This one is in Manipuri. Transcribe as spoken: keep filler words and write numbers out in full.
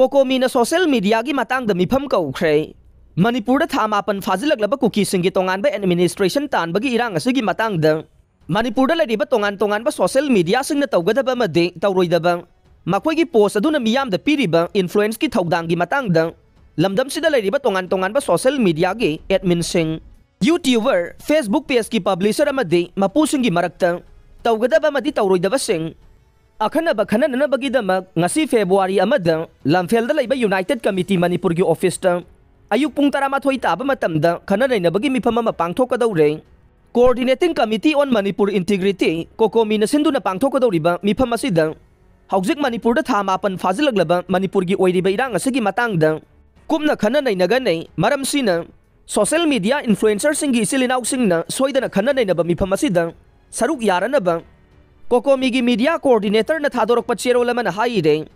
ꯀꯣꯀꯣꯃꯤꯅ ꯁꯣꯁꯦꯜ ꯃꯤꯗꯤꯌꯥꯒꯤ ꯃꯇꯥꯡꯗ ꯃꯤꯐꯝ ꯀꯧꯈ꯭ꯔꯦ꯫ ꯃꯅꯤꯄꯨꯔꯗ ꯊꯥ ꯃꯥꯄꯟ ꯐꯥꯖꯤꯜꯂꯛꯂꯕ ꯀꯨꯀꯤꯁꯤꯡꯒꯤ ꯇꯣꯉꯥꯟꯕ ꯑꯦꯗꯃꯤꯅꯤꯁꯇ꯭ꯔꯦꯁꯟ ꯇꯥꯟꯕꯒꯤ ꯏꯔꯥꯡ ꯑꯁꯤꯒꯤ ꯃꯇꯥꯡꯗ ꯃꯅꯤꯄꯨꯔꯗ ꯂꯩꯔꯤꯕ ꯇꯣꯉꯥꯟ ꯇꯣꯉꯥꯟꯕ ꯁꯣꯁꯦꯜ ꯃꯤꯗꯤꯌꯥꯁꯤꯡꯅ ꯇꯧꯒꯗꯕ ꯑꯃꯗꯤ ꯇꯧꯔꯣꯏꯗꯕ, ꯃꯈꯣꯏꯒꯤ ꯄꯣꯁ ꯑꯗꯨꯅ ꯃꯤꯌꯥꯝꯗ ꯄꯤꯔꯤꯕ ꯏꯟꯐ꯭ꯂꯨꯌꯦꯟꯁꯀꯤ ꯊꯧꯗꯥꯡꯒꯤ ꯃꯇꯥꯡꯗ ꯂꯝꯗꯝꯁꯤꯗ ꯂꯩꯔꯤꯕ ꯇꯣꯉꯥꯟ ꯇꯣꯉꯥꯟꯕ ꯁꯣꯁꯦꯜ ꯃꯤꯗꯤꯌꯥꯒꯤ ꯑꯦꯗꯃꯤꯟꯁꯤꯡ, ꯌꯨꯇ꯭ꯌꯨꯕꯔ, ꯐꯦꯁꯕꯨꯛ ꯄꯦꯖꯀꯤ ꯄꯕ꯭ꯂꯤꯁꯔ ꯑꯃꯗꯤ ꯃꯄꯨꯁꯤꯡꯒꯤ ꯃꯔꯛꯇ ꯇꯧꯒꯗꯕ ꯑꯃꯗꯤ ꯇꯧꯔꯣꯏꯗꯕꯁꯤꯡ ꯑꯈꯟꯅꯕ ꯈꯟꯅꯅꯅꯕꯒꯤꯗꯃꯛ ꯉꯁꯤ ꯐꯦꯕ꯭ꯔꯨꯋꯥꯔꯤ ꯑꯃꯗ ꯂꯝꯐꯦꯜꯗ ꯂꯩꯕ ꯌꯨꯅꯥꯏꯇꯦꯠ ꯀꯃꯤꯇꯤ ꯃꯅꯤꯄꯨꯔꯒꯤ ꯑꯣꯐꯤꯁꯇ ꯑꯌꯨꯛ ꯄꯨꯡ ꯇꯔꯥꯃꯥꯊꯣꯏ ꯇꯥꯕ ꯃꯇꯝꯗ ꯈꯟꯅ ꯅꯩꯅꯕꯒꯤ ꯃꯤꯐꯝ ꯑꯃ ꯄꯥꯡꯊꯣꯛꯀꯗꯧꯔꯦ꯫ Coordinating Committee on Manipur Integrity, ꯀꯣꯀꯣꯃꯤꯅ ꯁꯤꯟꯗꯨꯅ ꯄꯥꯡꯊꯣꯛꯀꯗꯧꯔꯤꯕ ꯃꯤꯐꯝ ꯑꯁꯤꯗ ꯍꯧꯖꯤꯛ ꯃꯅꯤꯄꯨꯔꯗ ꯊꯥ ꯃꯥꯄꯟ ꯐꯥꯖꯤꯜꯂꯛꯂꯕ ꯃꯅꯤꯄꯨꯔꯒꯤ ꯑꯣꯏꯔꯤꯕ ꯏꯔꯥꯡ ꯑꯁꯤꯒꯤ ꯃꯇꯥꯡꯗ ꯀꯨꯞꯅ ꯈꯟꯅ ꯅꯩꯅꯒꯅꯤ꯫ ꯃꯔꯝꯁꯤꯅ ꯁꯣꯁꯦꯜ ꯃꯤꯗꯤꯌꯥ ꯏꯟꯐ꯭ꯂꯨꯌꯦꯟꯁꯔꯁꯤꯡꯒꯤ ꯏꯆꯤꯜ ꯏꯅꯥꯎꯁꯤꯡꯅ ꯁꯣꯏꯗꯅ ꯈꯟꯅ ꯅꯩꯅꯕ ꯃꯤꯐꯝ ꯑꯁꯤꯗ ꯁꯔꯨꯛ ꯌꯥꯔꯅꯕ ꯀꯣꯀꯣꯃꯤꯒꯤ ꯃꯤꯗꯤꯌꯥ ꯀꯣꯑꯣꯔꯗꯤꯅꯦꯇꯔꯅ ꯊꯥꯗꯣꯔꯛꯄ ꯆꯦꯔꯣꯜ ꯑꯃꯅ ꯍꯥꯏꯔꯦ꯫